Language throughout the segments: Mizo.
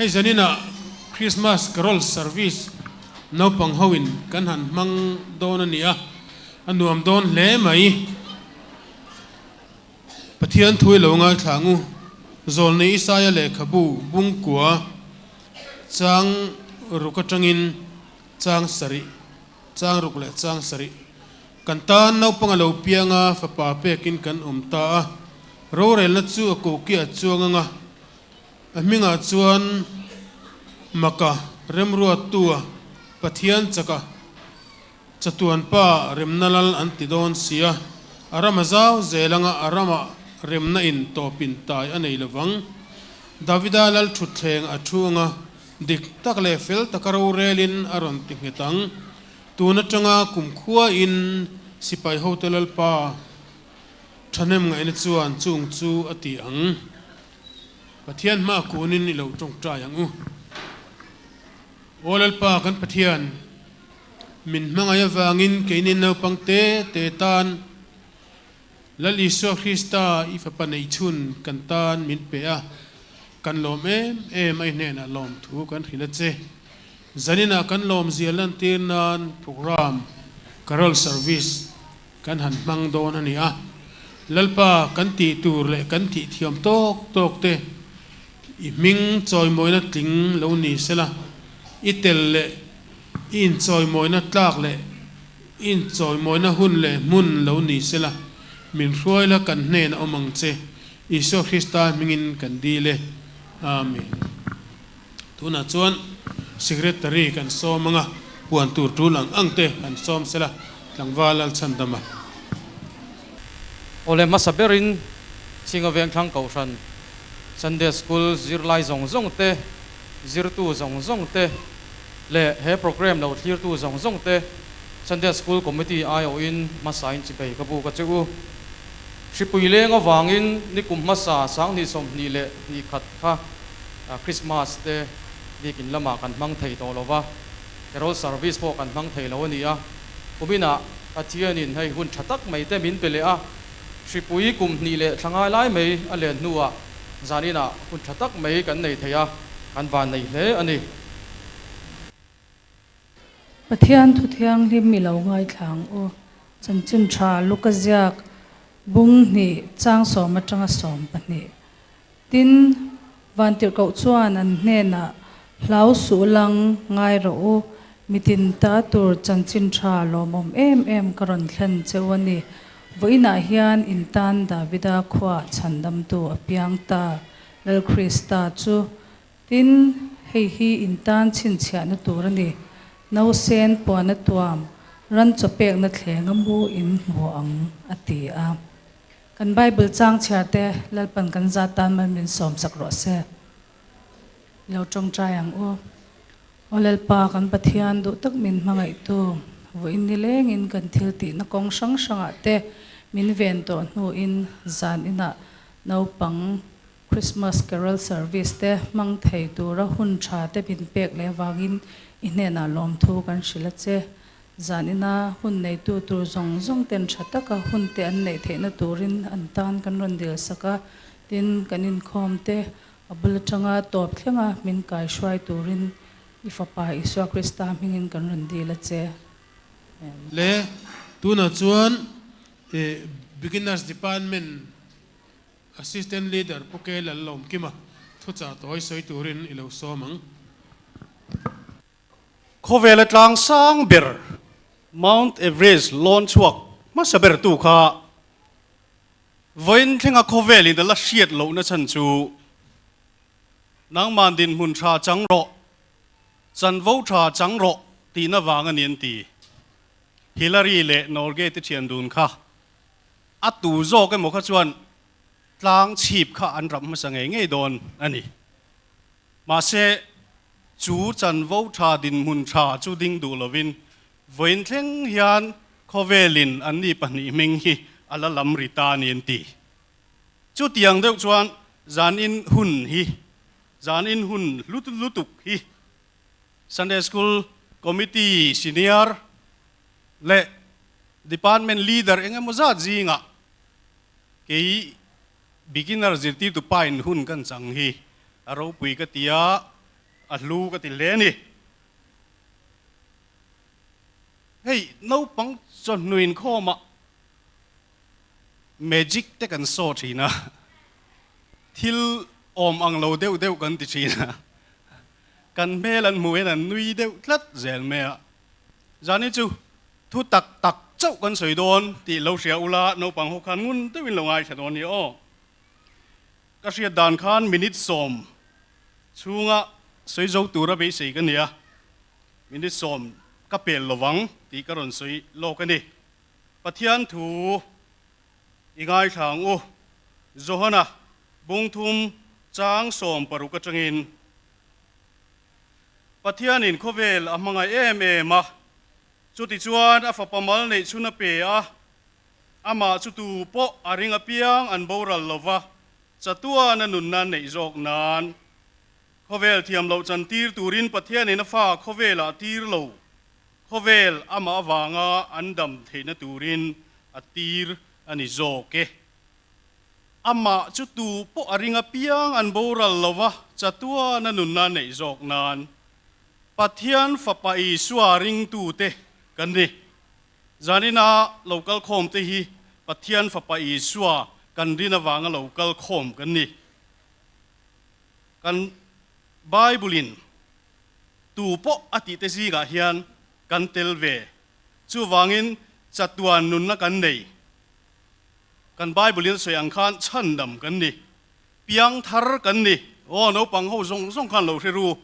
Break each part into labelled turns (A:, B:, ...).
A: Hei zaninah Christmas Carol Service naupang hoin kan han hmang dawn a ni a, a nuam dawn hle mai. Pathian thu i lo ngaithla ang u. Zawlnei Isaia lehkhabu bungkua chang ruk atangin chang sarih, chang ruk leh chang sarih kan tan naupang a lo piang a, fapa pekin kan awm ta a. Rorelna chu a kokiah a chuang ang a, a hmingah chuan Maka remruattua Pathian chaka Chatuan pa remna lal an ti dawn sia, a ram a zau zel anga a ramah remna in tawpin tai a nei lovang. Davida lal thutthleng a thu anga dik tak leh fel taka rorelin a rawn ti nghet ang. Tun atanga kumkhua in sipai hote lalpa thahnem ngaihna chuan chung chu a ti ang. Pathian hma kunin i lo tawngtai ang u. Aw Lalpa kan Pathian, min hmangaih avangin keini naupang te te tan Lal Isua Krista i Fapa neihchhun kan tan min pe a, kan lawm em em a i hnenah lawmthu kan hrilh a che. Zaninah kan lawmzia lantir nan program Carol Service kan han hmang dawn a ni a, Lalpa kan tih tur leh kan tih thiam tawk tawk te i hming chawimawina tling lo ni sela, i tel leh i inchawimawina tlak leh i inchawimawina hun leh hmun lo ni sela, min hruai la kan hnen a awm ang che, Isua Krista hmingin kan dil e. Amen. Tunah chuan Secretary kan sawm ang a, puan tur tul ang ang te kan sawm sela, tlangval Lalchhandama.
B: Awle hmasa berin Chhinga Vengthlang Kohhran Sunday School zirlai zawng zawng te, zirtu zawng zawng te leh he programme lo thlirtu zawng zawng te Sunday School Committee aiawhin hmasain chibei ka buk a che u. Hripui leng avangin nikum hmasa sanghnih sawmhnih leh hnih khat kha Christmas te biakin lamah kan hmang thei tawh lo va, Carol Service pawh kan hmang thei lo a ni a. Kuminah Pathianin hei hun tha tak mai te min pe leh a, hripui kum hnih leh thla ngai lai mai a len hnuah zaninah hun tha tak mai kan nei thei a, kan van nei hle a ni.
C: Pathian thu thianghlim i lo ngaithla ang u. Chanchin tha Luka ziak bung hnih chang sawm atanga 12. Tin, Vantirhkoh chuan an hnenah, Hlau suh lang, ngai rawh u, mitin ta tur chanchin tha lawmawm em em ka rawn thlen che u a ni. Vawiinah hian in tan Davida khuaah chhandamtu a piang ta, Lal Krista chu. Tin, hei hi in tan chhinchhiahna tur a ni, Nausen puana tuam, ran chaw pekna thlenga mu in hmu ang, a ti a. Kan Bible chang chhiar te Lalpan kan zat tan mal min sawm sak rawh se. I lo tawngtai ang u. Aw Lalpa kan Pathian duh tak min hmangaihtu, vawiin nilengin kan thil tihna kawng hrang hrangah te min ven tawh hnuin zan inah naupang Christmas Carol Service te hmang thei tura hun tha te min pek leh avangin i hnenah lawmthu kan hrilh a che. Zan ina hun neitu tur zawng zawng ten tha taka hun te an neih theihna turin an tan kan rawn dil sak a, tin kan inkhawm te a bul atanga tawp thlenga min kai hruai turin i Fapa Isua Krista hmingin kan rawn dil a che. Amen.
A: Le tunah chuan Beginners Department Assistant Leader Pu Ke Lallawmkima thuchah tawi sawi turin i lo sawm ang.
D: Khawvela tlang sang ber Mount Everest lawn chhuak hmasa bertu kha vawiin thlenga khawvelin a la hriat lohna chhan chu nangman dinhmun tha chang rawh, chanvo tha chang rawh tihna vang a ni an ti. Hillary leh Norgay te thian dun kha a tu zawk emaw kha chuan tlang chhip kha an rap hmasa ngei ngei dawn a ni. Mahse, chu chanvo tha dinhmun tha chu ding duh lovin vawiin thleng hian khawvelin anni pahnih hming hi a la lam ri ta a ni an ti. Chutiang deuh chuan zanin hun hi, zanin hun hlu lutuk hi Sunday School Committee Senior leh Department Leader eng emaw zat zingah kei Beginner zirtirtu pa in hun kan chang hi a ropui ka ti a, a hlu ka ti hle a ni. Hei naupang chawhnu inkhawmah magic te kan saw thin a, thil awm ang lo deuh deuh kan ti thin a, kan hmel an hmuh hian an nui deuh tlat zel mai a. Zani chu thu tak tak chauh kan sawi dawn tih lo hria ula naupang ho khan ngun deuhin lo ngaithla dawn nia aw. Ka hriat dan khan minute sawm chhunga sawi zo tura beisei ka nia, minute sawm ka pel lovang tih ka rawn sawi lawk a ni. Pathian thu i ngaithla ang u. Johana bungthum chang 16 atangin Pathianin khawvel a hmangaih em em a, chutichuan a fapa mal neih chhun a pe a, amah chu tu pawh a ring apiang an boral lo va, chatuan a nunna neih zawk nan. Khawvel thiam loh chan tir turin Pathianin a fa khawvelah tir lo, khawvel amah avanga an dam theihna turin a tir a ni zawk e. Amah chu tu pawh a ring apiang an boral lo va, chatuana nunna neih zawk nan Pathian Fapa Isua ringtute kan ni. Zanina lo kal khawmte hi Pathian Fapa Isua kan rin avanga lo kal khawm kan ni. Kan Bible-in tu pawh a tihte zingah hian kan tel ve. Chuvangin chatuan nunna kan nei. Kan Bible in sawi ang khan chhandam kan ni, piang thar kan ni. Aw naupang ho zawng zawng khan lo hre ru.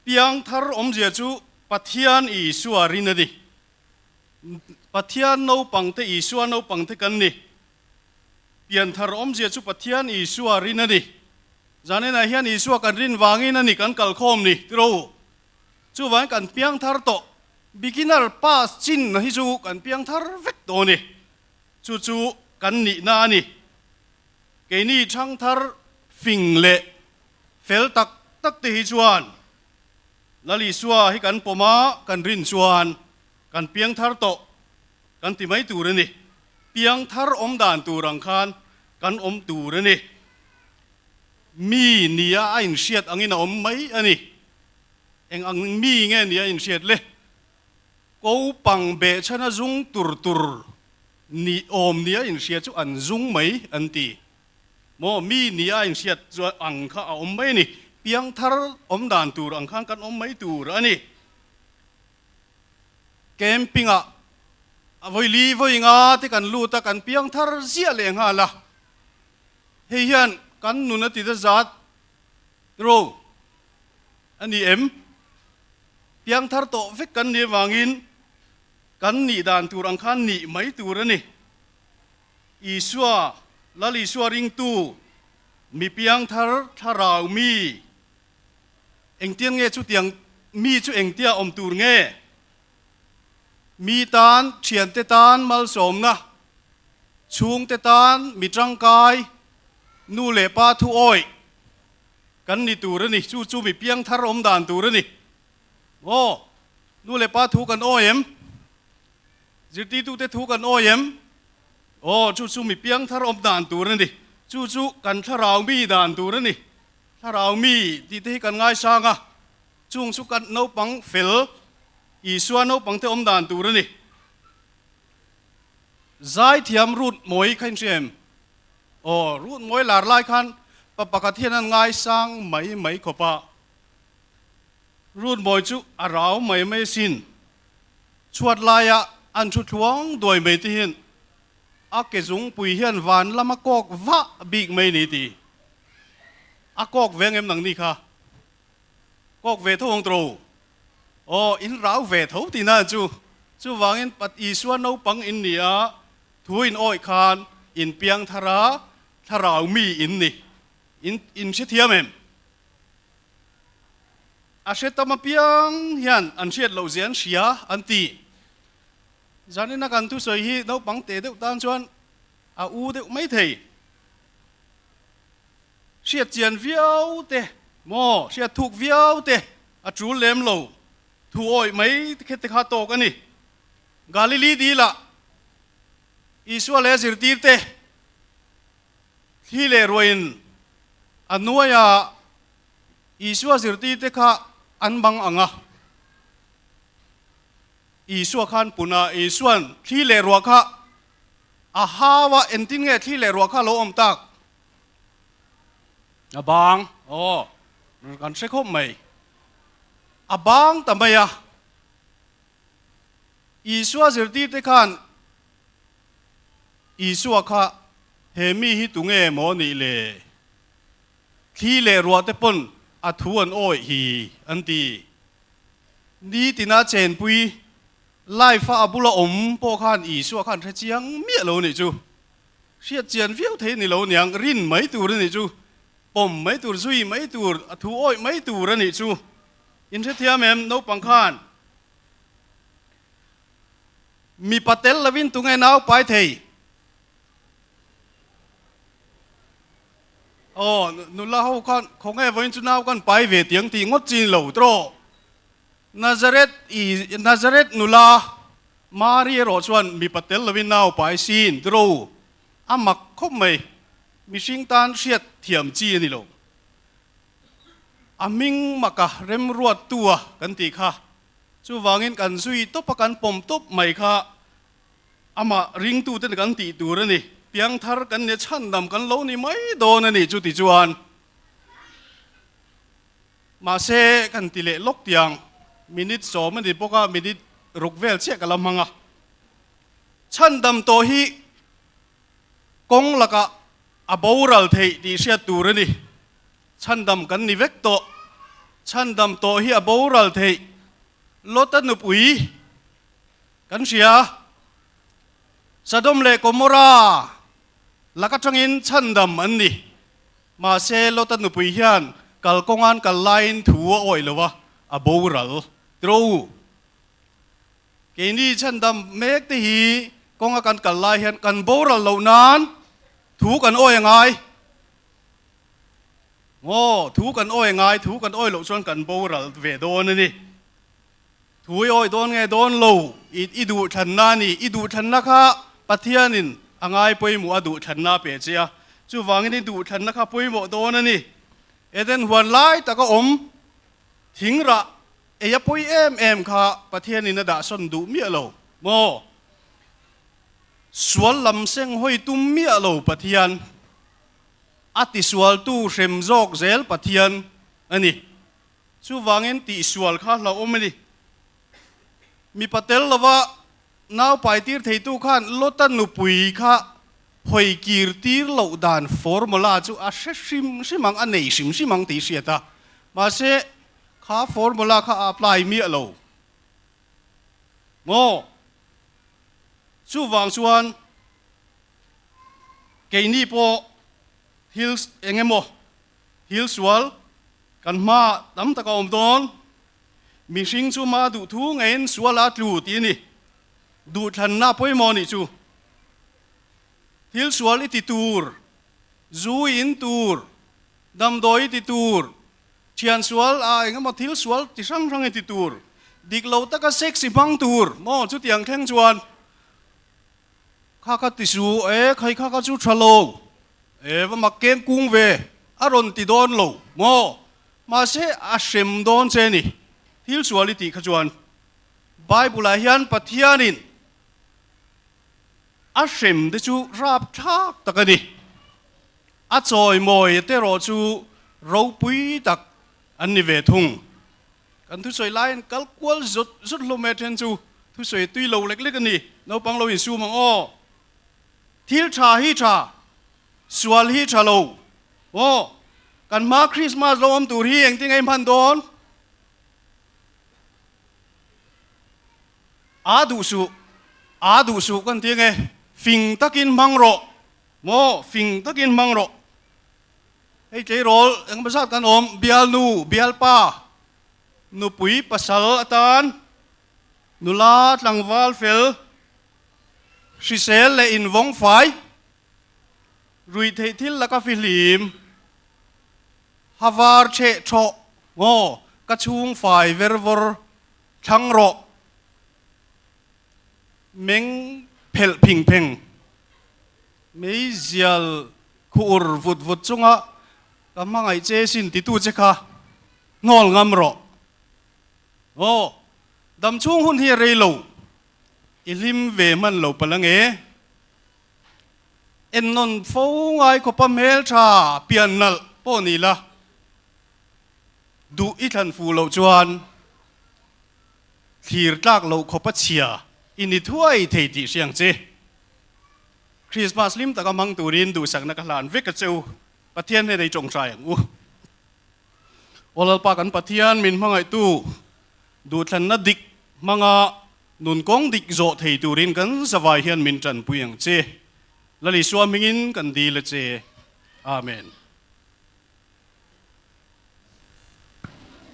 D: Piang thar awmzia chu Pathian Isua rin a ni. Pathian naupang te Isua naupang te kan ni. Pian thar awmzia chu Pathian Isua rin a ni. Zaninah hian Isua kan rin vangin a ni kan kalkhawm ni tiro. Chuvangin kan piang thar tawh, beginner pass chin hi chu kan piang thar vek tawh a ni. Chu chu kan nihna a ni. Keini thang thar fing leh fel tak tak te hi chuan Lal Isua hi kan pawm a, kan rin chuan kan piang thar tawh kan ti mai tur a ni. Piang thar awm dan tur ang khan kan awm tur a ni. Mi nia a inhriat angin a awm mai a ni. Eng ang mi nge nia inhriat le? Ko pang beh chhana zung tur tur ni awm nia inhria chu an zung mai an ti. Maw mi nia inhriat chu ang kha a awm mai a ni. Piangthar awm dan tur ang khan kan awm mai tur a ni. Camping ah vawi li vawi nga te kan lut a, kan piangthar ziah leh nghal a. Hei hian kan nun a ti ta zat ro a ni em? Piangthar tawh vek kan nih avangin kan nih dan tur ang khan nih mai tur a ni. Isua, Lal Isua ringtu, mi piangthar thlarau mi, engtian nge chutiang mi chu engtia awm tur nge? Mi tan, thiante tan malsawmna, chhungte tan mi tangkai, nu leh pa thu awih kan ni tur a ni. Chu chu mi piangthar awm dan tur a ni. Aw, nu leh pa thu kan awi em? Zirtirtute thu kan awi em? Aw, chu chu mi piangthar awm dan tur a ni. Chu chu kan thlarau mi dan tur a ni. Thlarau mi tih te hi kan ngaisang a. Chung chu kan naupang fel, Isua naupang te awm dan tur a ni. Zaithiam Ruth Mawi kha in hria em? Aw, Ruth Mawi lar lai khan pa pakhat hian an ngaisang mai mai khawp a. Ruth Mawi chu a rau mai mai asin. Chhuat laia an thu thluang duai mai te hian a ke zungpui hian van lama kawk vah bik mai ni ti. A kawk ve ang em nang ni kha? Kawk ve tho ang tawh. Aw, in rau ve tho tihna chu. Chuvangin Pat Isua naupang in ni a, thu in awih khan in piang thar a, thlarau mi in ni. In in hrethiam em? A hre tam apiang hian an hriat loh zia an hria an ti. Zanina kan thusawi hi naupang teh deuh tan chuan a u deuh mai thei. Hriat chian viau te maw, hriat thuk viau te a tul lem lo, thu awih mai te kha tawk a ni. Galili dilah Isua leh a zirtir te thli leh ruain a nuaia. Isua zirtirte kha an bang ang a. Isua khan puna Isuan thli leh ruah kha a hau a, engtin nge thli leh ruah kha a lo awm tak? A bang, aw, kan hre khawp mai. A bang ta mai a. Isua zirtirte khan Isua kha he mi hi tunge maw nih le? Thli leh ruah te pawn a thu an awih hi an ti. Nitina chenpui life a a bula awm pawh khan Isua khan hre chiang miah lo nih chu. Hriat chian viau thei ni lo niang, rin mai tur a nih chu, pawm mai tur, zui mai tur, a thu awih mai tur a nih chu. Inhrethiam em naupang khan? Mipa tel lovin tunge nau pai thei? Aw, nula ho khan khawnge vawiin chu nau kan pai ve tiang tih ngawt chi ni lo tawh. Nazareth i Nazareth nula Mari erawh chuan mipa tel lovin nau pai sin tawh. A mak khawp mai. Mihring tan hriat thiam chi a ni lo. A hming maka remruattua kan tih kha. Chuvangin kan zui tawp a, kan pawm tawp mai kha amah ringtuten kan tih tur a ni. Piangthar kan nia chhandam kan lo ni mai dawn a ni chu tichuan. Mahse kan ti leh lawk tiang minute 10 a ni bawk a, minute ruk vel chiah ka la hmang a. Chhandam tawh hi kawng lakah a boral theih tih hriat tur a ni. Chhandam kan ni vek tawh. Chhandam tawh hi a boral theih. Lota nupui kan hria. Sodom leh Gomorra lak atangin chhandam an ni. Mahse Lota nupui hian kalkawngan kal laiin thu a awih lo a, a boral. Tiraw u. Keini chhandam mek te hi kawnga kan kal lai hian kan boral loh nan thu kan awi a ngai. Maw, thu kan awi ngai, thu kan awi loh chuan kan boral ve dawn a ni. Thu i awi dawn nge dawn lo, i i duhthlanna a ni. I duhthlanna kha Pathianin a ngai pawimawh a duhthlanna a pe che a, chuvangin i duhthlanna kha pawimawh dawn a ni. Eden huan lai taka awm thing rah ei a pawi em em kha Pathianin a dahsawn duh miah lo maw? Sual lam seng hawi tum miah lo Pathian. A tisualtu hrem zawk zel Pathian a ni. Chuvangin tihsual kha hlauhawm a ni. Mipa tel lova nau paitir theitu khan Lota nupui kha hawi kir tir loh dan formula chu a hre hrim hrim ang, a nei hrim hrim ang tih hriat a. Mahse, kha formula kha a apply miah lo. Maw? Chuvang chuan. Keini pawh thil eng emaw thil sual kan hmaah tam tak a awm dawn. Mihring chu ma duh thu ngeiin sual a tlu tih a ni. Duhthlanna pawimawh nih chu. Thil sual i ti tur, zu i in tur, damdawi i ti tur, thian sual a eng emaw thil sual ti hrang hrang i ti tur, dik lo taka sex i hmang tur maw chutiang thleng chuan Kha ka ti su e, khai kha ka chu tha lo e, va mak keng kung ve a rawn ti dawn lo maw? Mahse a hrem dawn che ni, thil sual i tih kha chuan Bible ah hian Pathianin a hrem te chu rap thlak tak a ni, a chawimawi te erawh chu ropui tak an ni ve thung. Kan thusawi laiin kal kual zut zut hlawm e then chu thusawi tui lo lek lek a ni. Naupang lo insum ang aw. Thil tha hi tha, sual hi tha lo aw. Kan hma Christmas lo awm tur hi engtin nge i hman dawn? A duh suh, a duh suh kan ti ange. Fing takin hmang rawh maw, fing takin hmang rawh. Hei tleirawl engemaw zat kan awm, bialnu, bialpa, nupui pasal atan nula tlangval fel, hrisel leh invawng fai, ruihtheih thil laka fihlim, havar chheh thawh, ngaw, ka chhung fai vervawr thlang rawh, meng phelh phing pheng, meizial Khuur vut vut chunga ka hmangaih che sin titu che kha. Hnawl ngam rawh. Aw, dam chhung hun hi a rei lo. I hlim ve hman lo palh ange. Ennawn fo ngai khawpa hmeltha pian nalh pawh ni la, duh i thlan fuh loh chuan thlir tlak loh khawpa chhia i ni thuai thei tih hria ang che. Krismas hlim taka hmang turin duhsakna ka hlan vek a che u. Pathian hnenah i tawngtai ang u. Aw Lalpa kan Pathian min hmangaihtu duhthlanna dik hmanga nun kawng dik zawh thei turin kan zavai hian min tanpui ang che. Lal Isua hmingin kan dil a che. Amen.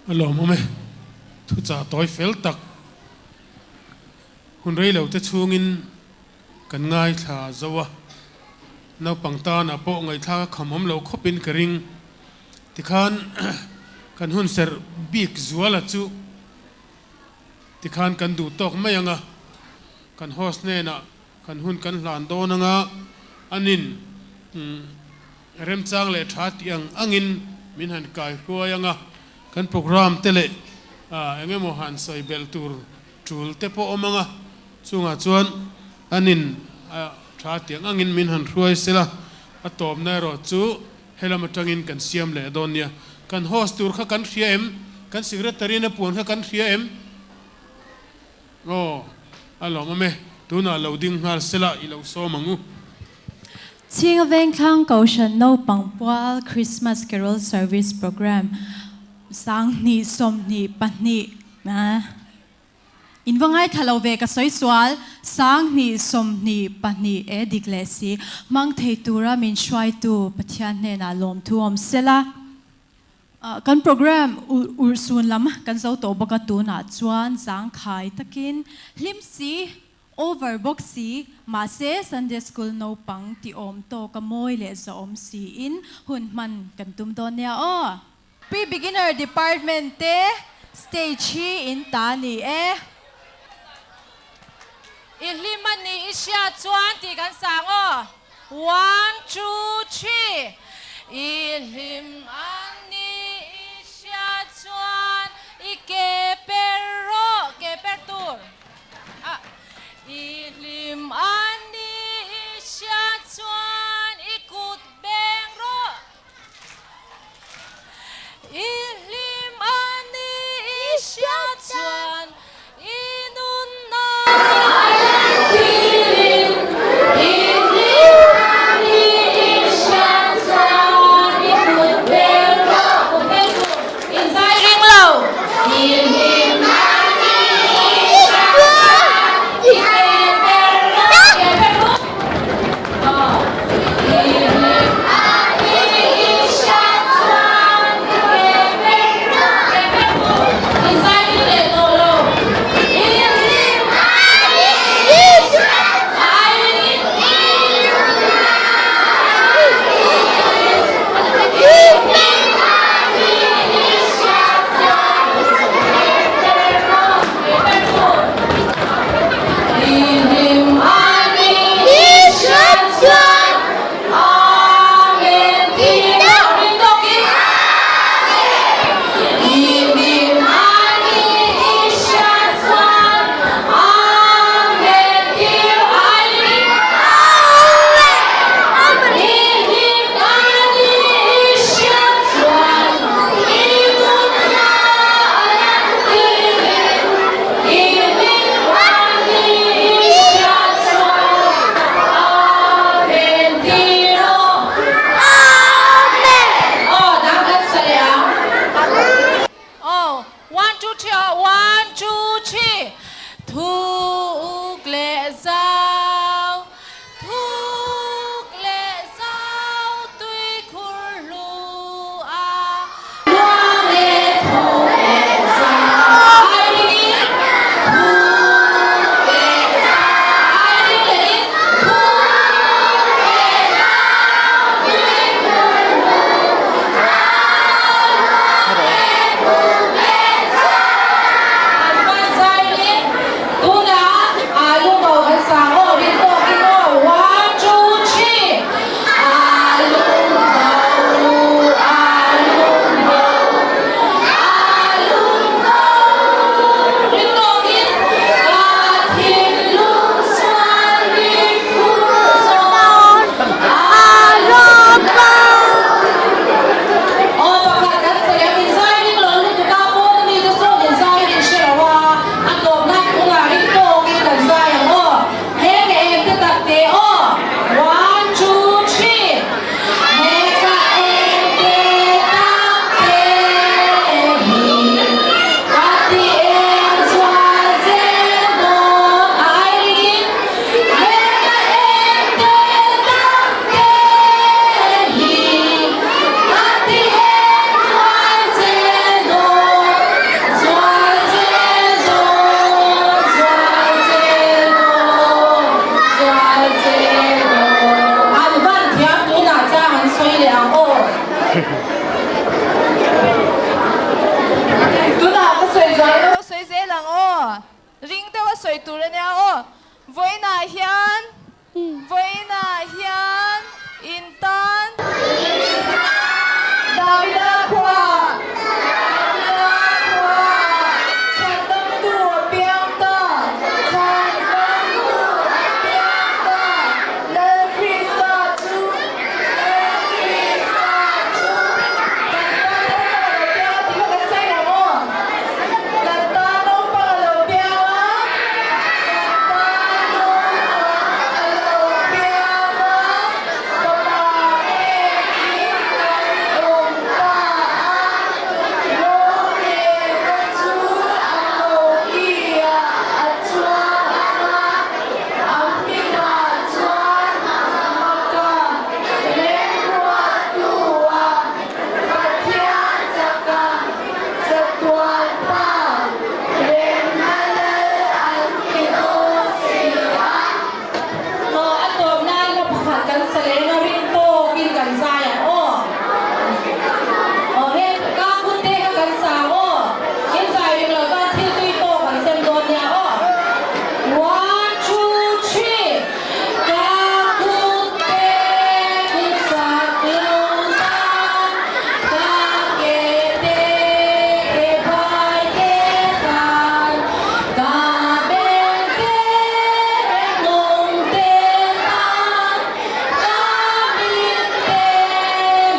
A: A lawmawm e. Thuchah tawi fel tak hun rei lo te chhungin kan ngaithla zo a. Naupang tanah pawh ngaihthlak a khamawm lo khawpin ka ring. Tikhan kan hun serh bik zuala chu tikhan kan duh tawk mai ang a, kan host hnenah kan hun kan hlan dawn ang a, anin remchang leh tha tih ang angin min han kai hruai ang a, kan program te leh eng emaw han sawi belh tur tul te pawh awm ang a, chungah chuan anin tha tih ang angin min han hruai sela, a tawpna erawh chu Helam atangin kan siam leh dawn nia. Kan host tur kha kan hria em? Kan secretary in a puan kha kan hria em? Aw, a lawmawm e. Tunah lo ding nghal sela i lo sawm ang u.
E: Chhinga Vengthlang Kohhran Naupang Pual Christmas Carol Service Programme 20 22 In va ngaithla lo ve ka sawi sual, 20 22 e dik leh si, hmang thei tura min hruaitu Pathian hnenah lawmthu awm sela. Kan program urhsun lam kan zo tawh bawk a, tunah chuan zangkhai takin hlim si, over bawk si, mahse Sunday School naupang ti awm tawk a mawi leh zawhawm siin hun hman kan tum dawn nia aw. Pre-beginner department te stage hi in ta ni e.
F: I hlim a nih i hriat chuan tih kan sang aw. One, two, three. I hlim a nih i hriat chuan i ke per rawh, ke per tur. Ah. I hlim a nih i hriat chuan i kut beng rawh. I hlim a ni i hriat chuan i nunna a lantirin i hlim a ni i hriat chuan i kut bel rawh kut bel tur in zai ring lo. I hlim a ni i hriat chuan i ke ber rawh ke ber tur. tur a nia aw. Vawiinah hian, vawiinah hian in tan. Davida khua, Davida khua, chhandamtu a piang ta, chhandamtu a piang ta, Lal Krista chu, Lal Krista chu, kan tan naupang a lo piang a tih kha kan sawi ang aw. Kan tan naupang a lo piang a, kan tan naupang a lo piang a, fapa pekin kan awm ta a, Rorelna chu a kokiah a chuang ang a, a hmingah chuan maka remruattu-a Pathian chaka chatuan pa remna lal an ti dawn si a.
G: Aw, a tawp nan ka pakhat kan sa leng a rin tawkin kan zai ang aw. Aw, he ka kut te kha kan sa ang aw. In zai ring lo chuan thil tui tawk kan sem dawn nia aw. One, two, three. Ka kut te kut sak lo tan, ka ke te ke bai te tan, ka beng te beng nung te tan, ka mit te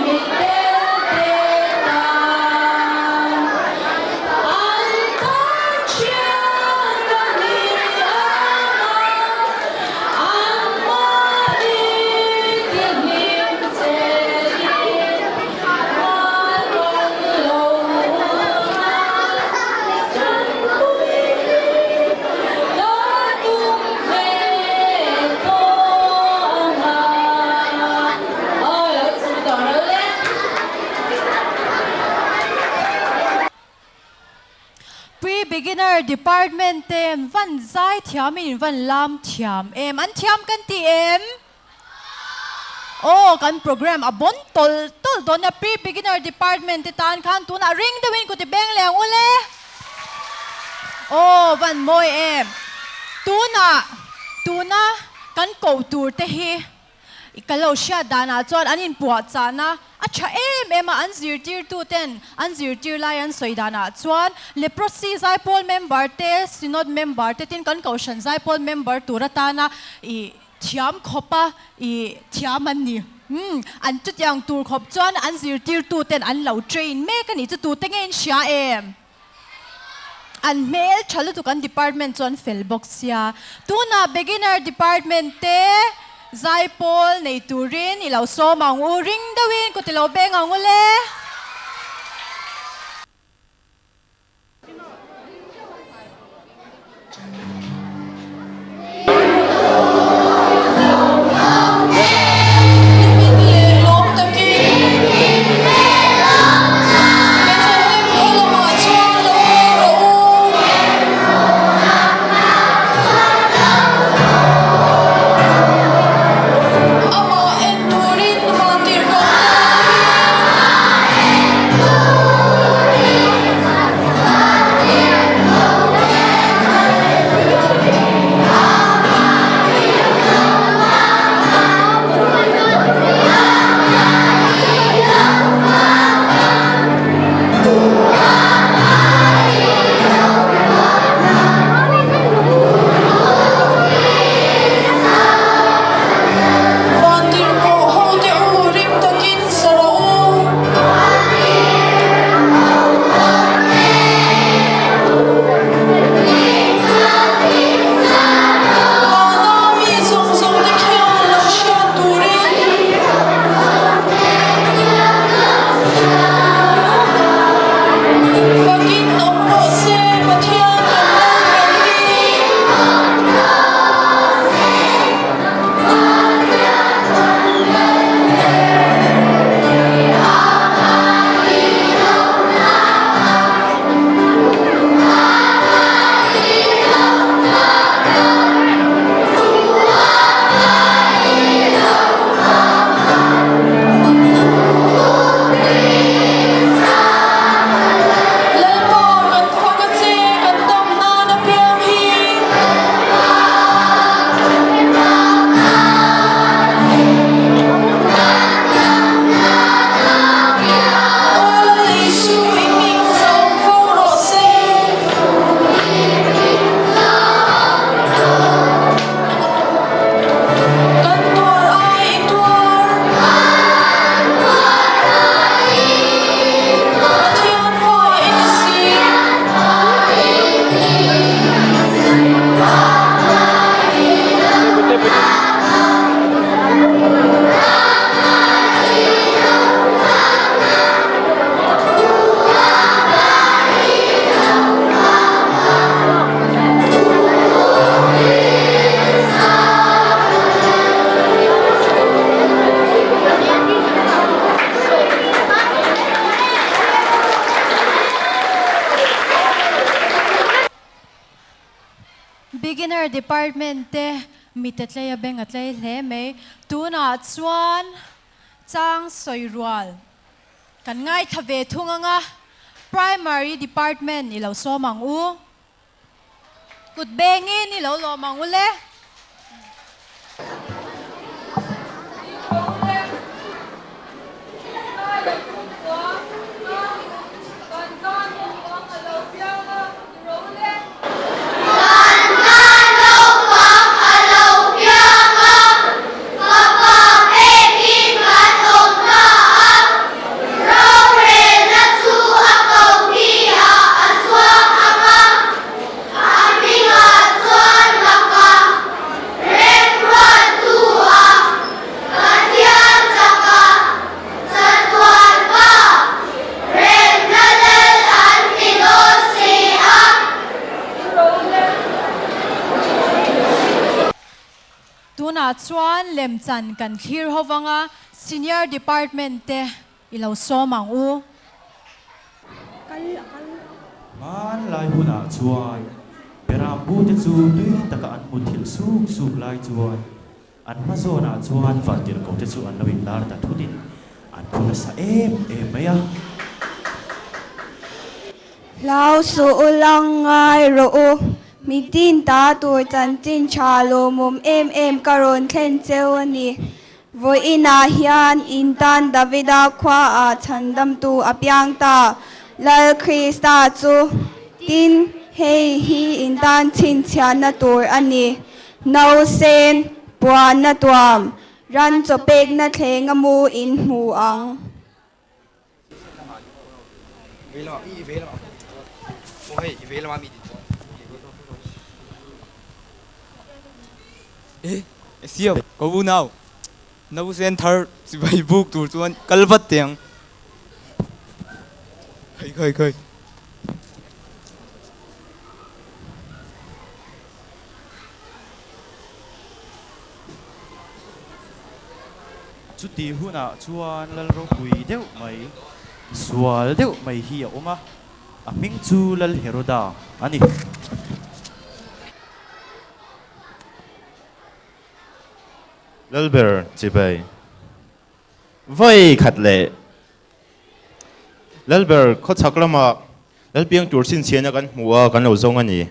G: mit tel te tan. An tan thian ka ni ang a, an mahni ti hlim che in, mal kan lo na chanpui la tum ve tawh ang a. Aw lo chhung tawh ro le.
E: Pre-beginner department te an van zai thiam in in van lam thiam em? An thiam kan ti em? Aw kan program a bon tawlh tawlh dawn a pre-beginner department te tan khan tunah ring deuhin ku ti beng leh ang u le. Aw van mawi em? Tunah tuna kan koh tur te hi I ka lo hriat danah chuan an inpuahchahna a tha em em a, an zirtirtuten an zirtir lai an sawi danah chuan Leprosy Zaipawl member te, Synod member te tin kan Kohhran Zaipawl member tur atana i thiam khawpa i thiam an ni. Umm, an chutiang tur khawp chuan an zirtirtuten an lo train mek a ni chu tute nge in hria em? An hmel tha lutuk an department chu an fel bawk sia. Tunah beginner department te zaipawl nei turin i lo sawm ang u, ring deuhin kut i lo beng ang u le. Beginner department te mit a tlei a beng a tlei hle mai. Tunah chuan chang sawi rual kan ngaithla ve thung ang a, Primary department i lo sawm ang u. Kut bengin i lo lawm ang u le.
F: A hmingah chuan laka remruattu a Pathian chaka chatuan pa remna lal an ti dawn si a.
E: Tunah chuan lemchan kan thlir ho vanga Senior Department te I lo sawm ang u.
H: Hmanlai hunah chuan Berambu te chu tui taka an hmu thil suk suk lai chuan an hma zawnah chuan vantirhkoh te chu an lo inlar ta thutin an phu nasa em em mai a.
I: Hlau suh u lang ngai rawh u, mitin ta tur chanchin tha lawmawm em em ka rawn thlen cheu a ni. Vawiinah hian in tan Davida khuaah chhandamtu a piang ta, Lal Krista chu. Tin, hei hi in tan chhinchhiahna tur a ni, Nausen, puanna tuam, ran chaw pekna thlenga mu in hmu ang.
J: Siam ka unau nausen thar chibai buk tur chuan kal vat teh ang. Khai khai khai.
H: Chuti hunah chuan Lal ropui deuh mai, sual deuh mai hi a awm a, a hming chu Lal Heroda a ni.
K: Lalber chibai vawi khat leh Lalber khawchhak lamah Lalpiang tur chhinchhiahna kan hmu a, kan lo zawng a ni.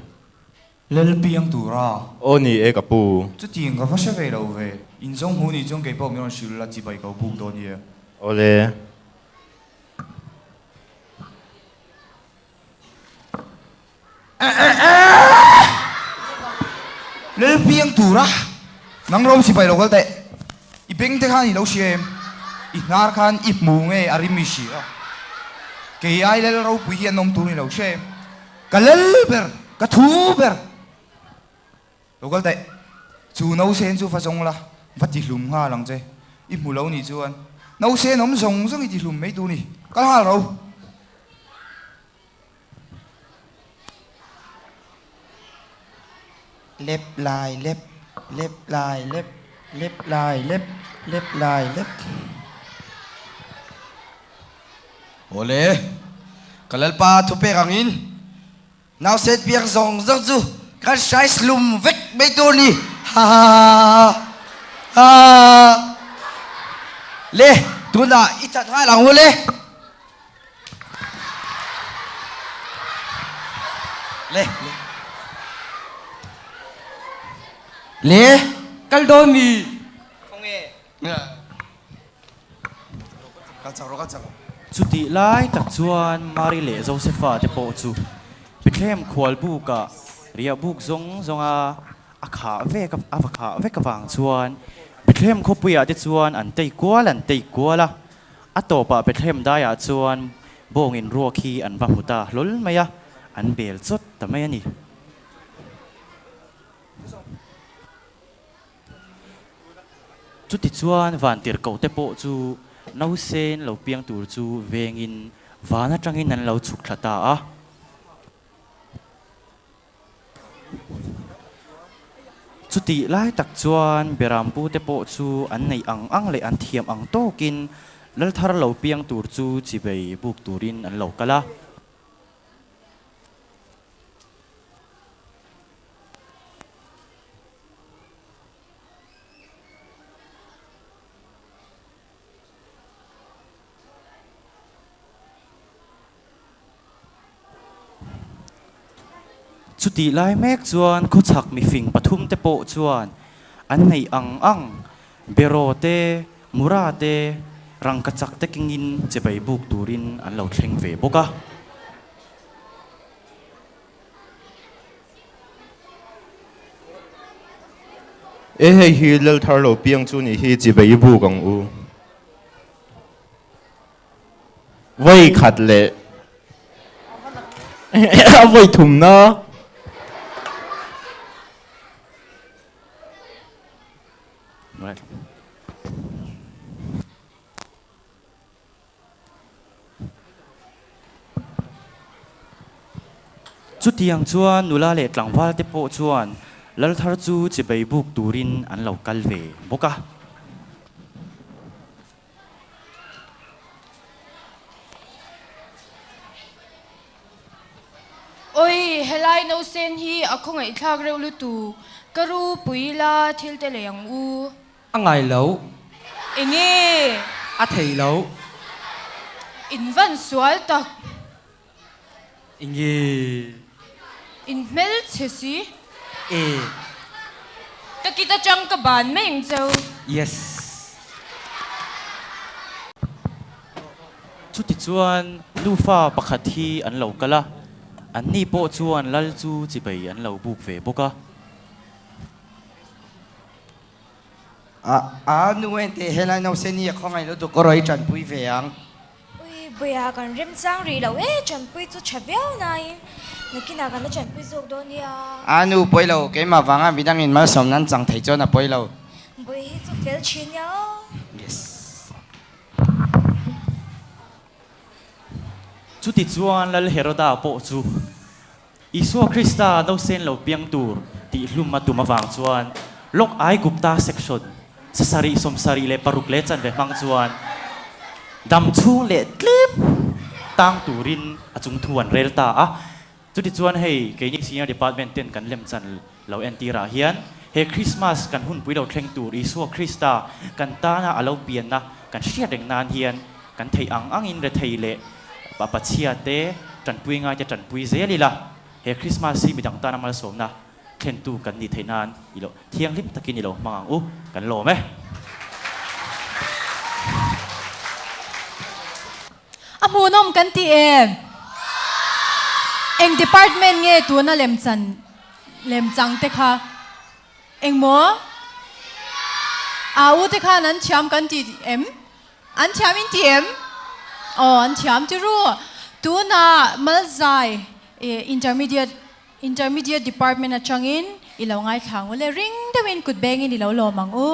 L: Lal piang tura.
K: Aw ni e ka pu.
L: Chutiang ka va hre ve lo ve. In zawng hmu nih chuan kei pawh min rawn hrilh la chibai ko buk dawn i e.
K: Awle.
L: Lal piang tura nang rawm sipai lo kal teh. I beng te khan i lo hria em? I hnar khan i hmu nge a rim i hria? Kei ai lal ropui hi an awm tur i lo hria em? Ka lal ber, ka thu ber. Lo kal teh, chu nausen chu va zawng la, va ti hlum nghal ang che. I hmu lo nih chuan nausen awm zawng zawng i ti hlum mai tur ni. Kal nghal ro.
M: Lep lai lep, lep lai lep, lep lai lep, lep lai lep.
N: Awle, ka Lalpa thupek angin nauset biak zawng zawng chu kan hraislum vek mai tur ni. Ha ha ha ha. Le, tunah i that nghal ang u le. Le, le. Le, kal dawn mi. Khawnge.
H: Chutih lai tak chuan Mari leh Josefa te pawh chu Bethlehem khual bukah riah buk zawng zawnga a khah vek a va khah vek avang chuan Bethlehem khawpuiah te chuan an tei kual an tei kual a. A tawpah Bethlehem daiah chuan bawngin ruak hi an va hmu ta hlawl mai a, an bel chawt ta mai a ni. Chutichuan vantirhkoh te pawh chu nausen lo piang tur chu vengin van atangin an lo chhuk thla ta a. Chutih lai tak chuan Berampu te pawh chu an neih ang ang leh an thiam ang tawkin Lalthar lo piang tur chu chibei buk turin an lo kal a. Chutih lai mek chuan khawchhak mifing pathum te pawh chuan an neih ang ang beraw te, mura te, rangkachak te kengin chibai buk turin an lo thleng ve bawk a.
K: E hei hi lal thar lo piang chu nih hi chibai buk ang u. Vawi khat leh a vawi thumna.
H: Chutiang chuan nula leh tlangval te pawh chuan lal thar chu chibai buk turin an lo kal ve bawk a.
O: Oi, helai nausen hi a khawngaihthlak reuh lutuk, ka ru pui ila thil te lei ang u.
P: A ngai lo.
O: Enge?
P: A thei lo.
O: In van sual tak.
P: Enge?
O: In hmelchhe si.
P: E.
O: Ka kit atang ka ban mai ang cheu.
P: Yes.
H: Chutichuan nufa pakhat hi an lo kal a, anni pawh chuan lal chu chibai an lo buk ve bawk a.
M: A, a nu ente helai nauseni a khawngaih lutuk erawh i tanpui ve ang.
Q: Ui, Buia kan remchang rih lo e, tanpui chu tha viau nain nakinah kan la tanpui zawk dawn nia.
M: A nu pawi lo, keimah vanga midangin malsawmna an chang thei chuan a pawi lo.
Q: Buia hi chu fel thin nia aw.
M: Yes.
H: Chutichuan Lal Heroda pawh chu Isua Krista nausen lo piang tur tih hlum a tum avang chuan Lok Aigupta section sasarih sawmsarih leh paruk leh chanve hmang chuan dam chhung leh tlem tang turin a chung thu an rel ta a. Chutichuan hei keini Senior Department ten kan lem chan lo entirah hian he Krismas kan hunpui lo thleng tur Isua Krista kan tana a lo pianna kan hriat reng nan hian kan theih ang angin rethei leh Pachhia te tanpui ngai te tanpui zel ila, he Krismas hi midang tana malsawmna thlentu kan nih theih nan i lo thianghlim takin i lo hmang ang u, kan lawm e.
E: A hmuhnawm kan ti em? Eng department nge tuna lemchan lemchang te kha? Engmaw? Au te khan an thiam kan ti em? An thiam in ti em? Aw, an thiam ti ru. Tunah Malzai Intermediate Intermediate Department atangin i lo ngaithla ang u le, ring deuhin kut bengin i lo lawm ang u.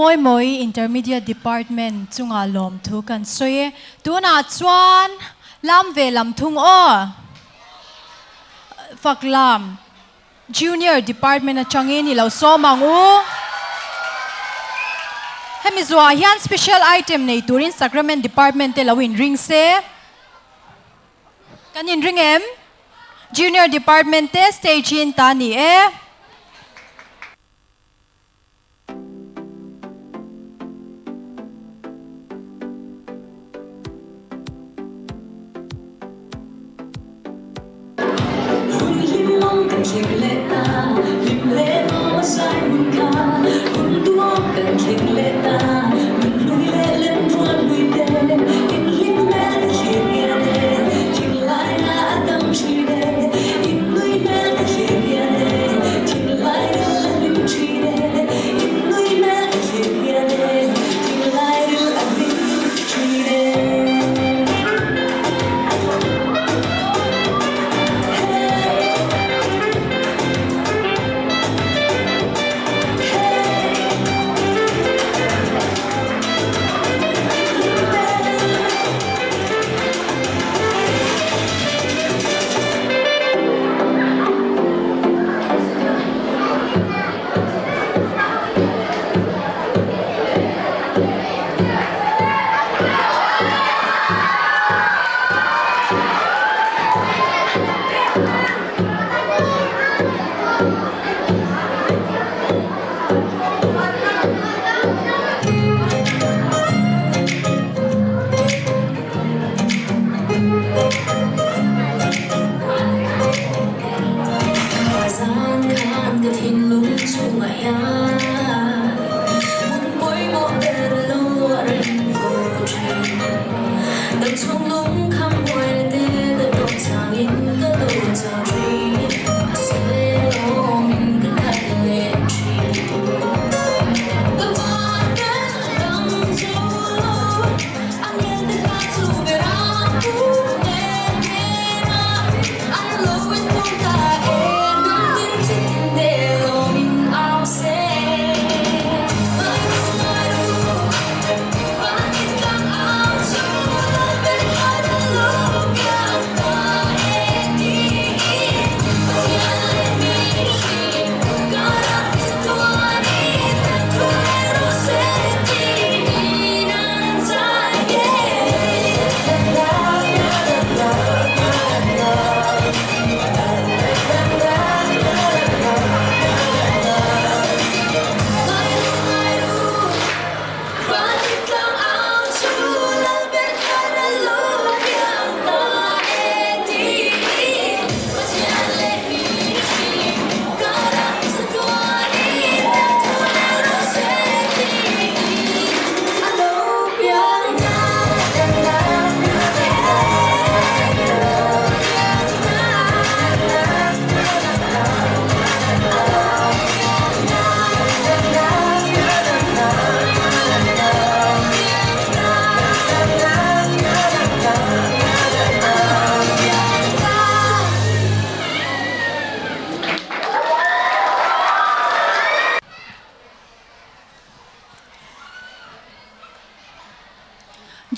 E: Mawimawi Intermediate Department chungah lawmthu kan sawi e. Tunah chuan lam ve lam thung aw. Fak lam Junior Department atangin i lo sawm ang u. Hemi zuah hian Special Item nei turin Sacrament Department te lo inring se. Kan inring em? Junior Department te stage hi in ta ni e.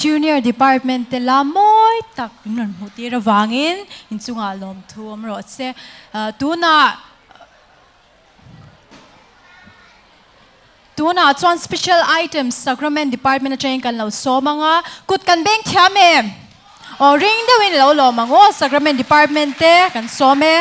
E: Junior Department te la mawi tak min rawn hmuh tir avangin inchungah lawmthu awm rawh se. Tunah Tunah chuan Special Items Sacrament Department atangin kan lo sawm ang a, kut kan beng thiam em? Aw ring deuhin lo lawm ang aw, Sacrament Department te kan sawm e.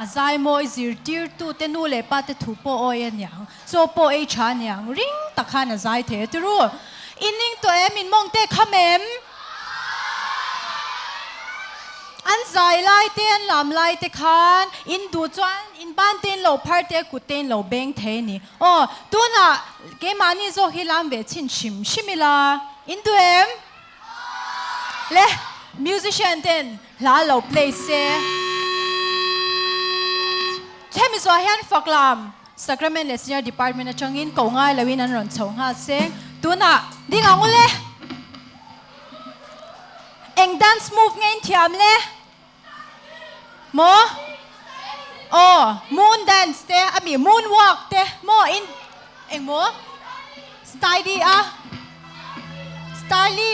E: A zai mawi zirtirtu te nu leh pa te thu pawh awi a niang, chaw pawh ei tha a niang, ring tak khan a zai thei a ti ru. In ning tawh em? In mawng te kham em? An zai lai te, an lam lai te khan in duh chuan in ban te in lo phar te, kut te in lo beng thei a ni. Aw, tunah keimahni zawk hi lam ve chhin hrim hrim ila, in duh em? Le, musician ten hla lo play se. Hemi zuah hian Faklam Sacrament leh Senior Department atangin ko ngai loin an rawn chho nghal se. Tunah ding ang u le. Eng dance move nge in thiam le? Maw? Aw, moon dance te ami, moon walk te maw in eng maw? Styli a? Styli?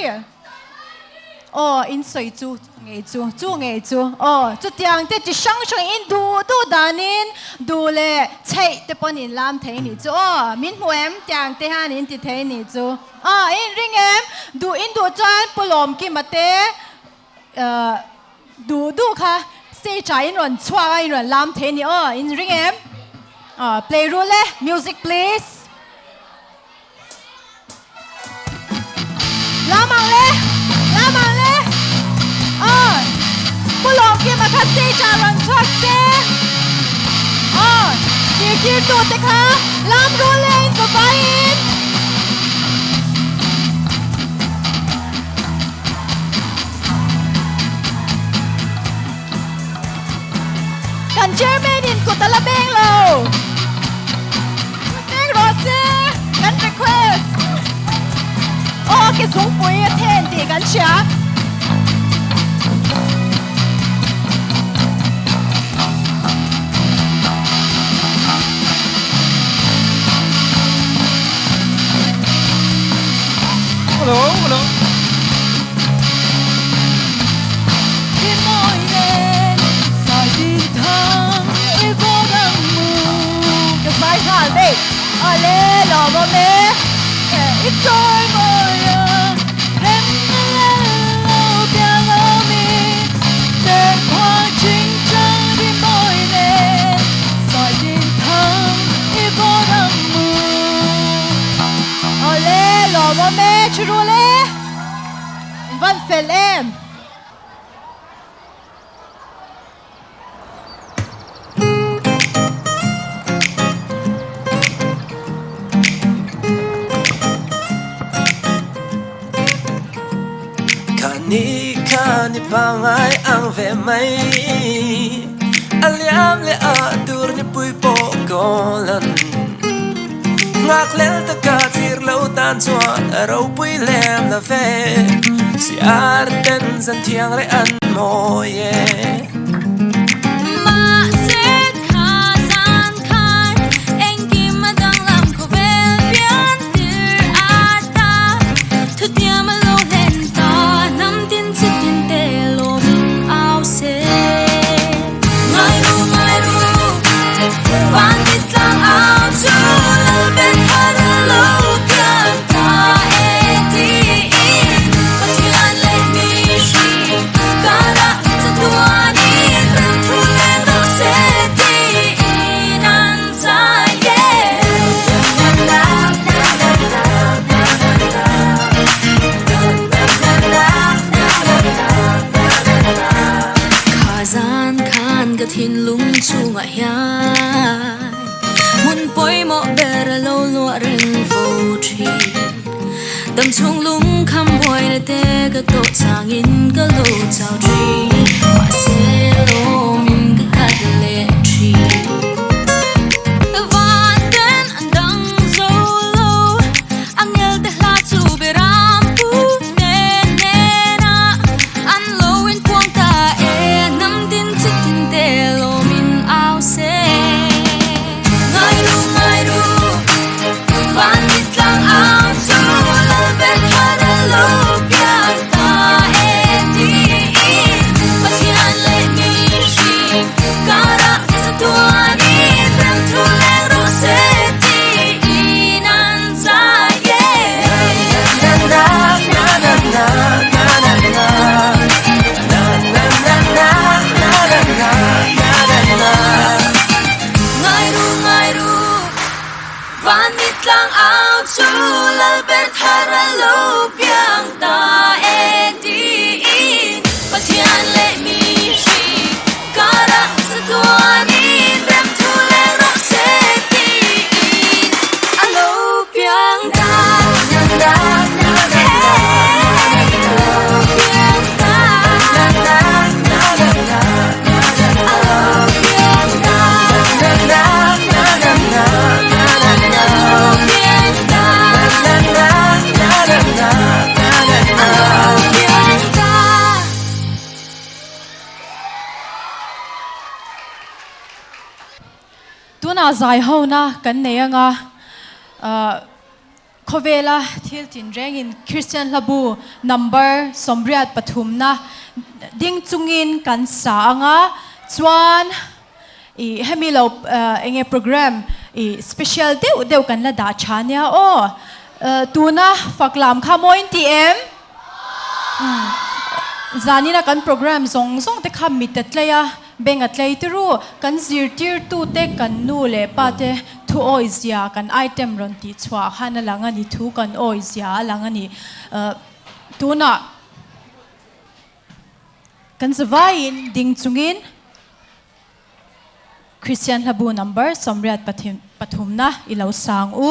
E: Aw, in sawi chu chu ngei chu, chu ngei chu. Aw, chutiang te chi hrang hrang in duh duh danin duh leh chheih te pawn in lam thei nih chu. Aw, min hmu em? Tiang te hian in ti thei nih chu. Aw, in ring em? Duh in duh chuan Pu Lawmkima te Duh duh kha stage ah in rawn chhuak a in rawn lam thei a ni aw, in ring em? Aw play rul e, music please. Lam ang le, lam ang le. Aw, Pu Lawmkima kha stage ah rawn chhuak se. Aw, zirtirtu te kha lam rul e in zawvaiin. Kan chairman in kut a la beng lo. Kut beng rawh se kan request. Aw ke zungpui a then tih kan hria.
B: Hello hello.
E: Ka zai nghal daih a le lawm awm e i chawi mawi a rem na lel lo piang awm i terkhua ching chang ri mawi nen sai din thang i vawr ang mu.
G: Awle lawmawm e Chirul e in van fel em.
R: Kha ni kha ni pangai ang ve mai A liam leh a tur ni pui pawh kawlan Nghak lel taka thlir lo tan chuan a ropui lem la ve Si ar ten zan thiang reh an mawi e.
F: Mahse kha zan khan engkim a danglam khawvel pian tir a ta Thutiam a lo hlen ta hnam tin chi tin te lawmin au se. Ngai ru ngai ru van ti tlang au chu lal bet har a lo pian ta e tiin Pathian leh mihring karah chatuanin ram thu leng rawh se tiin an zai e. Kha zan khan ka thinlung chungah hian hmun pawimawh ber a lo luah reng fo thin. Dam chhung lung kham buaina te ka tawh changin ka lo chau thin. Mahse lawmin ka khat leh thin. Van ten an dang zo lo, angel te hla chu beram pu te nena an lo inpuang ta e, hnam din chi tin te lawmin au se. Ngai ru ngai ru van ni tlang au chu lal bet har a lo pian ta e tiin Pathian leh mihring.
E: Tunah zai hona kan nei anga khawvela thil tinrengin Kristian hlabu number 83na ding chungin kan sa anga chuan i hemi lo enge program i special deuh deuh kan la dah tha nia aw. Tuna faklam kha mawi in ti em? Zanina kan program zawng zawng te kha mit a tlei a, beng a tlei tiru. Kan zirtirtute, kan nu leh pa te thu awi zia kan item rawn tih chhuah khan a lang a ni, thu kan awi zia a lang a ni. Tunah kan zavaiin ding chungin Kristian hlabu number 83 na i lo sang u.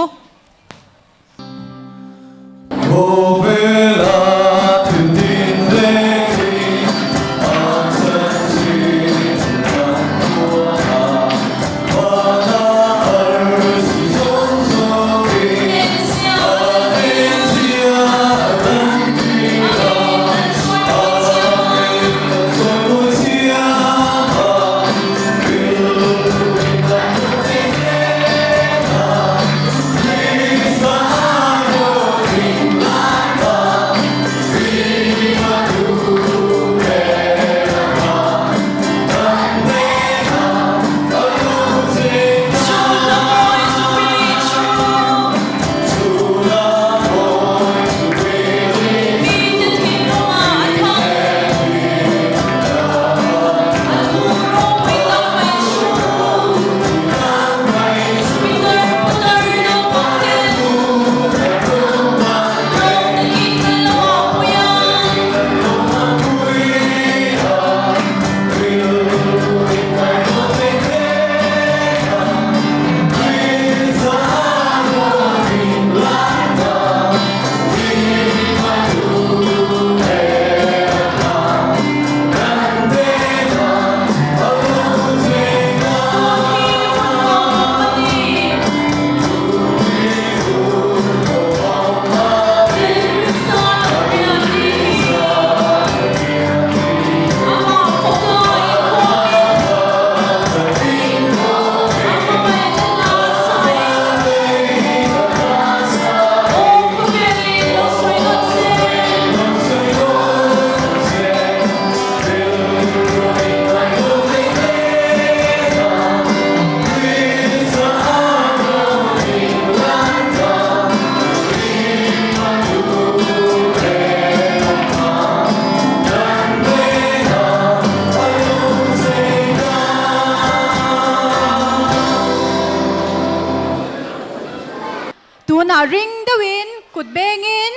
E: Tunah ring deuhin kut bengin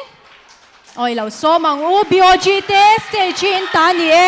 E: awi lo sawm ang u BOG te stage hi in ta ni e.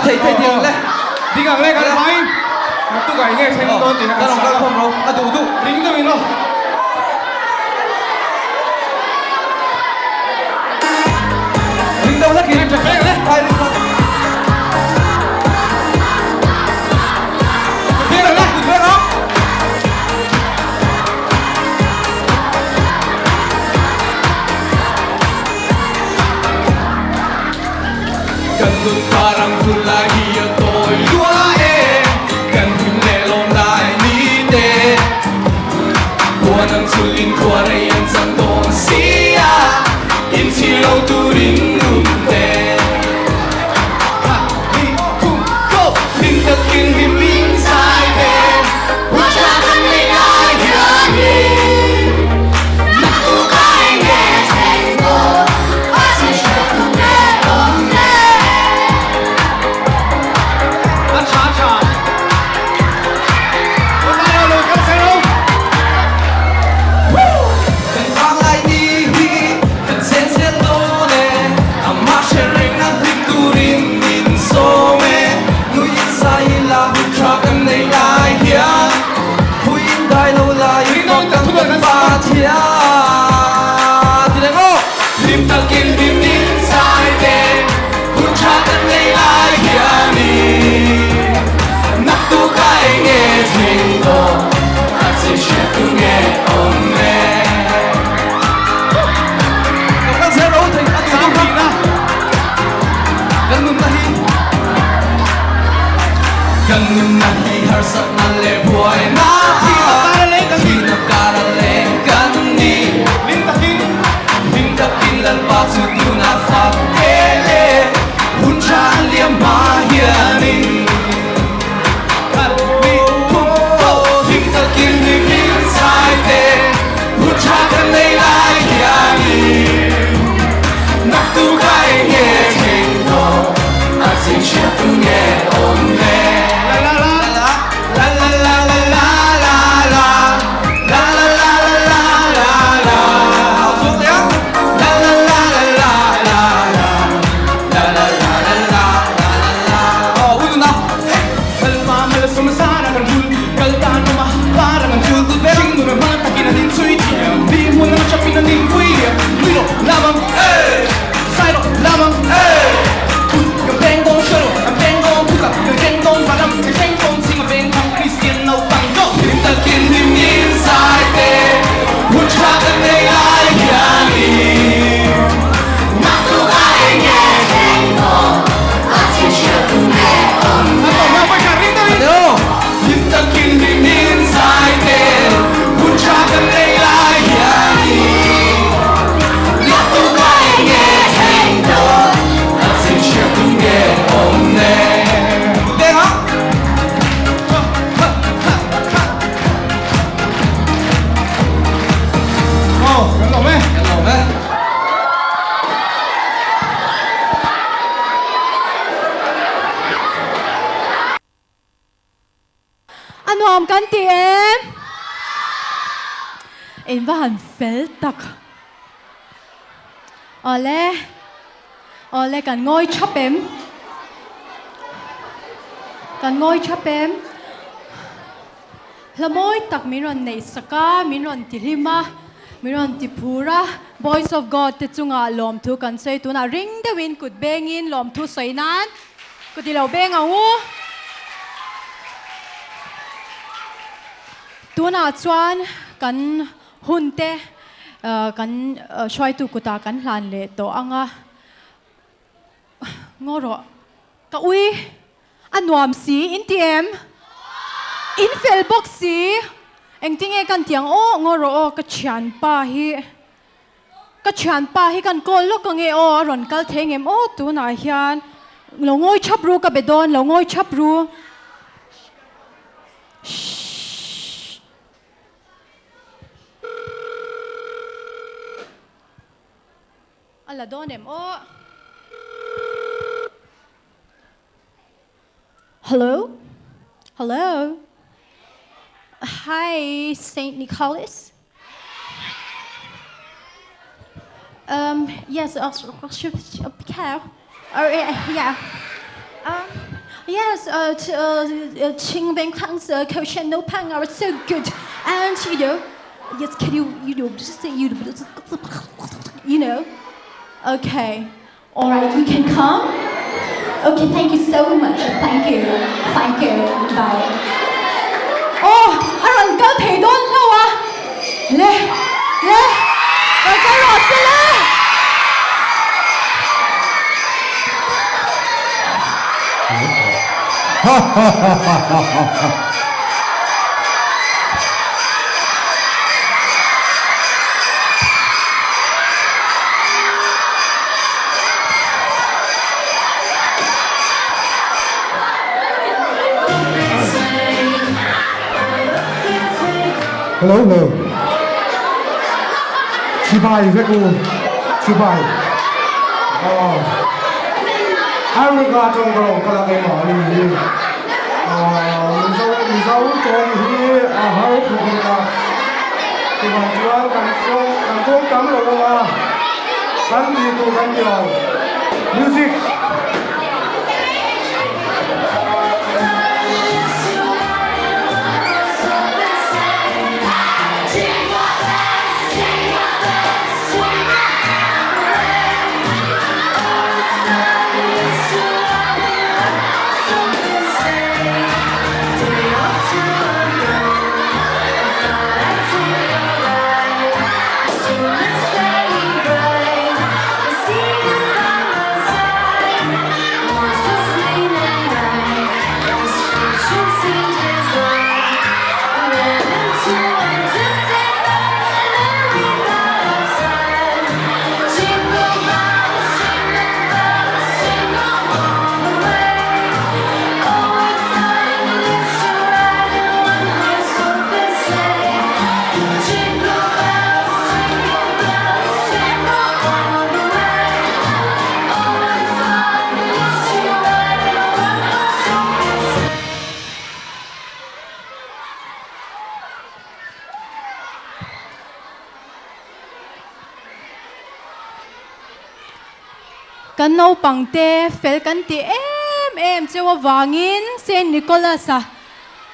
N: thei thei ding ang le.
S: Ding ang le kan vai. Naktuk ah enge thleng dawn tih kha kan
N: sa a. A duh duh.
S: Ring deuh in aw.
N: Ring deuh hlek in. Hai ring deuh. Ding ang le. Kut vek ang.
R: Kan nun parang hun lai hi a tawi lua e, kan him leh lawm lai ni te. Khuan ang chul in khua rei an chang dawn si a, in chhi lo turin nun te. Ha hi hu go! Hlim takin hlim in zai ve, hun tha kan nei lai hianin. Kan vang lai ni hi kan chen zel dawn e, amah hre reng a hlim turin min sawm e. Nui in zai ila hun tha kan nei lai hian. Phuin dai lo lai i fak ang kan Pathian ti leng aw. Hlim takin hlim in zai te hun tha kan nei lai hianin naktuk a eng nge thleng dawn a che hriat tu nge awm e.
N: Kan kal zel ro thei a duh duh na kan nunna hi
R: kan nunna hi harsatna leh buaina thihna kara leng kan ni hlim takin Lalpa chu tunah fak te leh hun tha an liam hma hianin hlim takin hlim in zai te hun tha kan nei lai hianin naktuk a eng nge thleng dawn a chin hriat tu nge awm le. La la la la la la la la la la la la la la la la
N: Au chuak leh a.
R: La la la la la la la la la la la la la la
S: Aw u nuna hey kal ma mal sum zara kan hul kal dan awm a para kan chul tut ber hring nuna hmang takin an inchhui thiam mi hmun ang chapin an inpui liam nui rawh lamang hey sai rawh lamang hey kut kan peng dawn hre rawh kan peng dawn thutak kan keng dawn vanram kan thleng dawn ching a veng thang Kristian naupang go.
R: Hlim takin hlim in zai te hun tha kan nei lai hianin naktuk a eng nge thleng dawn a chin hriat tu nge awm le. Hlim takin hlim in zai te hun tha kan nei lai hianin naktuk a eng nge thleng dawn a chin hriat tu nge awm le.
S: Aw, kan lawm e.
N: Kan lawm e.
E: A nuam kan ti em? In va han fel tak. Awle, awle kan ngawi thap em? Kan ngawi thap em? Hla mawi tak min rawn neih sak a, min rawn ti hlim a, min rawn ti phur a, Boys of God te chungah lawmthu kan sawi tunah ring deuhin kut bengin lawmthu sawi nan kut i lo beng ang u. Tunah chuan kan hun te kan hruaitu kutah kan hlan leh tawh ang a, ngaw rawh ka ui. A nuam si in ti em? In fel bawk si. Engtinge kan ti ang aw ngaw rawh aw ka thianpa hi ka thianpa hi kan call lawk ange aw a rawn kal thei ngem aw tunah hian lo ngawi thap ru ka be dawn lo ngawi thap ru. Shhh. A la dawn em aw. Hello? Hello? Hi, Saint Nicholas? Um, yes, uh, yeah. Um, Yes, uh, uh, Ching Veng Kang's Koshen No Pang are so good. And, you know, yes, can you, you know, just say, you, you know. Okay. All right, you can come. Okay, thank you so much. Thank you. Thank you. Bye. Oh, a rawn kal thei dawn hlo a. Le, le, rawn kal rawh se le.
T: Ha ha ha ha ha ha.
U: Hello hello. Chibai vek u. Chibai. Aw. America tawng ka rawn kal a keimah a ni hi. Mizo Mizo tawng hi a har khawp mai a. Chuvang chuan kan tawng kan tawng tam lo ang a, kan tih tur kan ti lo. Music.
E: Kan naupangte fel kan ti em em cheu avangin Saint Nicholas-a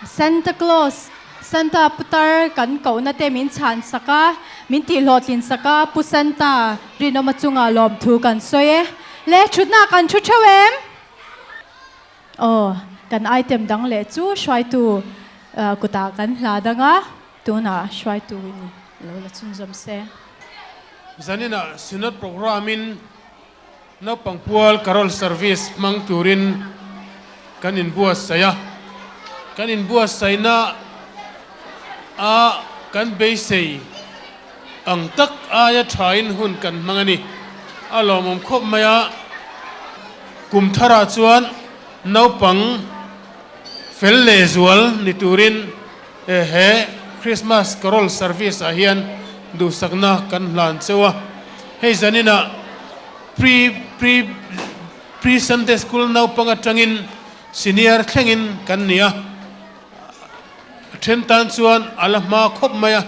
E: Santa Claus, Santa putar kan kohna te min chhan sak a, min tihhlawhtlin sak a, Pu Santa rinawma chunga lawmthu kan sawi e. Le thutna kan thu theuh em? Aw, kan item dang leh chu hruaitu kutah kan hla dang a, tunah hruaitu in lo la chhunzawm se.
A: Zaninah Synod Programme-in naupang pual Carol Service hmang turin kan inbuatsaih a, kan inbuatsaihna a kan beisei ang tak aia thain hun kan hmang a ni. A lawmawm khawp mai a, kum tharah chuan naupang fel leh zual ni turin he Christmas Carol Service ah hian duhsakna kan hlan cheu a. Hei zaninah Pre Pre Pre Sunday School naupang atangin Senior thlengin kan ni a. A then tan chuan a la hma khawp mai a,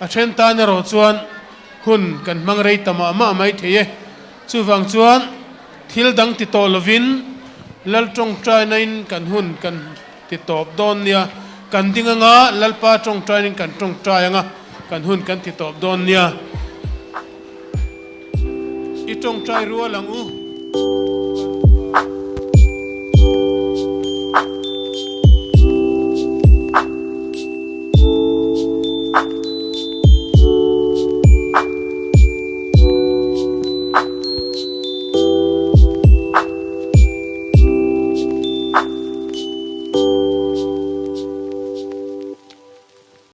A: a then tan erawh chuan hun kan hmang rei ta mah mah mai thei e. Chuvang chuan thil dang ti tawh lovin Lal tawngtainain kan hun kan ti tawp dawn nia. Kan ding anga Lalpa tawngtainin kan tawngtai anga kan hun kan ti tawp dawn nia. I tawngtai rual ang u.